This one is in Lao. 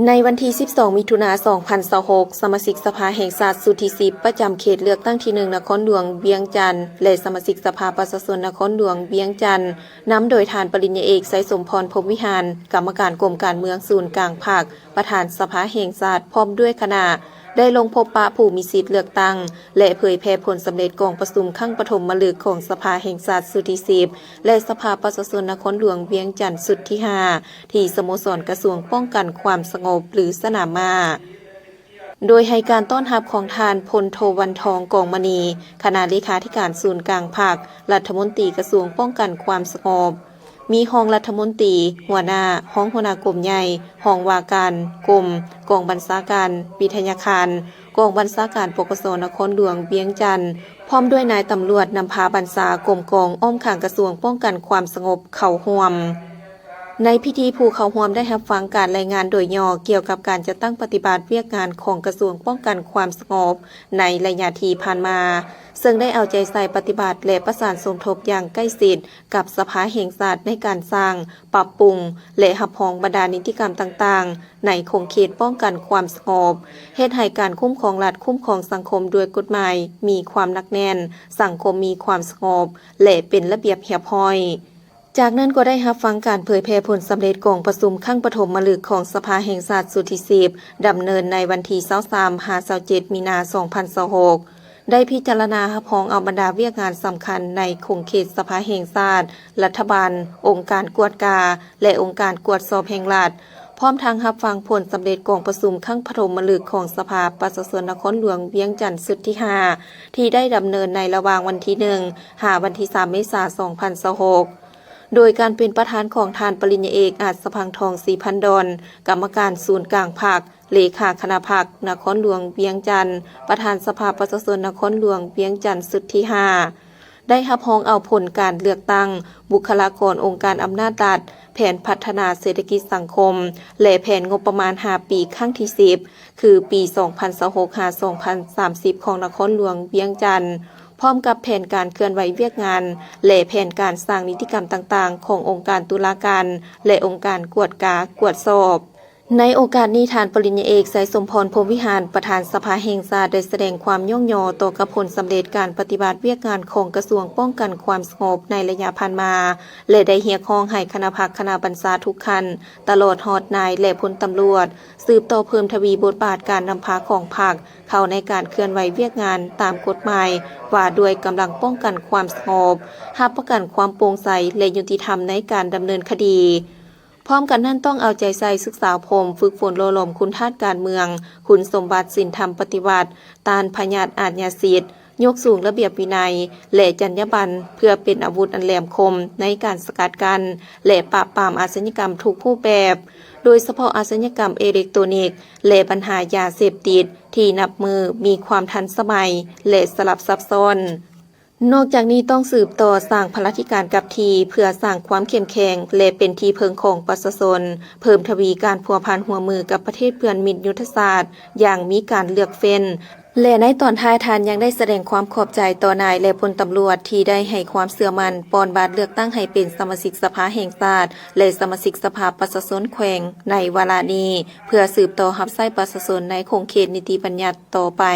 ໃນວັນທີສິບສອງ ມິຖຸນາ ສອງພັນຊາວຫົກ, ສະມາຊິກສະພາແຫ່ງຊາດຊຸດທີສິບ ປະຈຳເຂດເລືອກຕັ້ງທີໜຶ່ງ ນະຄອນຫຼວງວຽງຈັນ ແລະ ສະມາຊິກສະພາປະຊາຊົນນະຄອນຫຼວງວຽງຈັນ ນຳໂດຍທ່ານປະລິນຍາເອກ ໄຊສົມພອນ ພົມວິຫານ ກຳມະການກົມການເມືອງສູນກາງພັກ ປະທານສະພາແຫ່ງຊາດ ພ້ອມດ້ວຍຄະນະ ໄດ້ລົງພົບປະຜູ້ມີສິດເລືອກຕັ້ງ ແລະ ເຜີຍແຜ່ຜົນສຳເລັດກອງປະຊຸມຄັ້ງປະຖົມມະລຶກຂອງສະພາແຫ່ງຊາດຊຸດທີສິບ ແລະ ສະພາປະຊາຊົນນະຄອນຫຼວງວຽງຈັນຊຸດທີຫ້າ ທີ່ສະໂມສອນກະຊວງປ້ອງກັນຄວາມສະຫງົບ ຫຼື ສະໜາມມ້າ ໂດຍໃຫ້ການຕ້ອນຮັບຂອງທ່ານ ພົນໂທ ວັນທອງ ກອງມະນີ ຄະນະເລຂາທິການສູນກາງພັກ, ລັດຖະມົນຕີກະຊວງປ້ອງກັນຄວາມສະຫງົບ, ມີຮອງລັດຖະມົນຕີ, ຫົວໜ້າ, ຮອງຫົວໜ້າກົມໃຫຍ່, ຮອງວ່າການກົມ, ກອງບັນຊາການວິທະຍາຄານ, ກອງບັນຊາການ ປກສ ນະຄອນຫຼວງວຽງຈັນ, ພ້ອມດ້ວຍນາຍຕຳຫຼວດນຳພາບັນຊາກົມກອງອ້ອມຂ້າງກະຊວງປ້ອງກັນຄວາມສະຫງົບເຂົ້າຮ່ວມ. ໃນພິທີ, ຜູ້ເຂົ້າຮ່ວມໄດ້ຮັບຟັງການລາຍງານໂດຍຫຍໍ້ກ່ຽວກັບການຈັດຕັ້ງປະຕິບັດວຽກງານຂອງກະຊວງປ້ອງກັນຄວາມສະຫງົບໃນໄລຍະທີ່ຜ່ານມາ, ເຊິ່ງໄດ້ເອົາໃຈໃສ່ປະຕິບັດ ແລະ ປະສານສົມທົບຢ່າງໃກ້ຊິດກັບສະພາແຫ່ງຊາດໃນການສ້າງ, ປັບປຸງ ແລະ ຮັບຮອງບັນດານິຕິກຳຕ່າງໆ ໃນຂົງເຂດປ້ອງກັນຄວາມສະຫງົບ, ເຮັດໃຫ້ການຄຸ້ມຄອງລັດ, ຄຸ້ມຄອງສັງຄົມດ້ວຍກົດໝາຍມີຄວາມໜັກແໜ້ນ, ສັງຄົມມີຄວາມສະຫງົບ ແລະ ເປັນລະບຽບຮຽບຮ້ອຍ. ຈາກນັ້ນກໍໄດ້ຮັບຟັງການເຜີຍແຜ່ຜົນສຳເລັດກອງປະຊຸມຄັ້ງປະຖົມມະລຶກຂອງສະພາແຫ່ງຊາດຊຸດທີສິບ ດຳເນີນໃນວັນທີຊາວສາມ ຫາ ຊາວເຈັດ ມີນາ ສອງພັນຊາວຫົກ ໄດ້ພິຈາລະນາຮັບຮອງເອົາບັນດາວຽກງານສຳຄັນໃນຂົງເຂດສະພາແຫ່ງຊາດ, ລັດຖະບານ, ອົງການກວດກາ ແລະ ອົງການກວດສອບແຫ່ງລັດ, ພ້ອມທັງຮັບຟັງຜົນສຳເລັດກອງປະຊຸມຄັ້ງປະຖົມມະລຶກຂອງສະພາປະຊາຊົນນະຄອນຫຼວງວຽງຈັນຊຸດທີຫ້າ ທີ່ໄດ້ດຳເນີນໃນລະຫວ່າງວັນທີໜຶ່ງ ຫາ ວັນທີສາມ ເມສາ ສອງພັນຊາວຫົກ ໂດຍການເປັນປະທານຂອງທ່ານປະລິນຍາເອກ ອາດສະພັງທອງ ສີພັນດອນ ກຳມະການສູນກາງພັກ, ເລຂາຄະນະພັກນະຄອນຫຼວງວຽງຈັນ, ປະທານສະພາປະຊາຊົນນະຄອນຫຼວງວຽງຈັນຊຸດທີຫ້າ ໄດ້ຮັບຮອງເອົາຜົນການເລືອກຕັ້ງບຸກຄະລາກອນອົງການອຳນາດລັດ, ແຜນພັດທະນາເສດຖະກິດສັງຄົມ ແລະ ແຜນງົບປະມານຫ້າປີຄັ້ງທີສິບ ຄືປີສອງພັນຊາວຫົກ ຫາ ສອງພັນສາມສິບ ຂອງນະຄອນຫຼວງວຽງຈັນ, ພ້ອມກັບແຜນການເຄື່ອນໄຫວວຽກງານ ແລະ ແຜນການສ້າງນິຕິກຳຕ່າງໆ ຂອງອົງການຕຸລາການ ແລະ ອົງການກວດກາກວດສອບ. ໃນໂອກາດນີ້, ທ່ານປະລິນຍາເອກ ໄຊສົມພອນ ພົມວິຫານ ປະທານສະພາແຫ່ງຊາດ ໄດ້ສະແດງຄວາມຍ້ອງຍໍຕໍ່ກັບຜົນສຳເລັດການປະຕິບັດວຽກງານຂອງກະຊວງປ້ອງກັນຄວາມສະຫງົບໃນໄລຍະຜ່ານມາ ແລະ ໄດ້ຮຽກຮ້ອງໃຫ້ຄະນະພັກຄະນະບັນຊາທຸກຂັ້ນ, ຕະຫຼອດຮອດນາຍ ແລະ ພົນຕຳຫຼວດ, ສືບຕໍ່ເພີ່ມທະວີບົດບາດການນຳພາຂອງພັກເຂົ້າໃນການເຄື່ອນໄຫວວຽກງານຕາມກົດໝາຍວ່າດ້ວຍກຳລັງປ້ອງກັນຄວາມສະຫງົບ, ຮັບປະກັນຄວາມໂປ່ງໃສ ແລະ ຍຸຕິທຳໃນການດຳເນີນຄະດີ. ພ້ອມກັນນັ້ນ, ຕ້ອງເອົາໃຈໃສ່ສຶກສາອົບຮົມ, ຝຶກຝົນຫຼໍ່ຫຼອມຄຸນທາດການເມືອງ, ຄຸນສົມບັດສິນທຳປະຕິວັດ, ຕ້ານພະຍາດອາດຍາສິດ, ຍົກສູງລະບຽບວິໄນ ແລະ ຈັນຍາບັນ ເພື່ອເປັນອາວຸດອັນແຫຼມຄົມໃນການສະກັດກັ້ນ ແລະ ປາບປາມອາຊະຍາກຳທຸກຮູບແບບ, ໂດຍສະເພາະອາຊະຍາກຳເອເລັກໂຕນິກ ແລະ ບັນຫາຢາເສບຕິດ ທີ່ນັບມື້ມີຄວາມທັນສະໄໝ ແລະ ສະຫຼັບຊັບຊ້ອນ. ນອກຈາກນີ້, ຕ້ອງສືບຕໍ່ສ້າງພະລາທິການກັບທີ່ ເພື່ອສ້າງຄວາມເຂັ້ມແຂງ ແລະ ເປັນທີ່ເພິ່ງຂອງປະຊາຊົນ, ເພີ່ມທະວີການພົວພັນຮ່ວມມືກັບປະເທດເພື່ອນມິດຍຸດທະສາດຢ່າງມີການເລືອກເຟ້ນ ແລະ ໃນຕອນທ້າຍ, ທ່ານຍັງໄດ້ສະແດງຄວາມຂອບໃຈຕໍ່ນາຍ ແລະ ພົນຕຳຫຼວດທີ່ໄດ້ໃຫ້ຄວາມເຊື່ອໝັ້ນ, ປ່ອນບາດເລືອກຕັ້ງໃຫ້ເປັນສະມາຊິກສະພາແຫ່ງຊາດ ແລະ ສະມາຊິກສະພາປະຊາຊົນແຂວງໃນວາລະນີ້, ເພື່ອສືບຕໍ່ຮັບໃຊ້ປະຊາຊົນໃນຂົງເຂດນິຕິບັນຍັດຕໍ່ໄປ.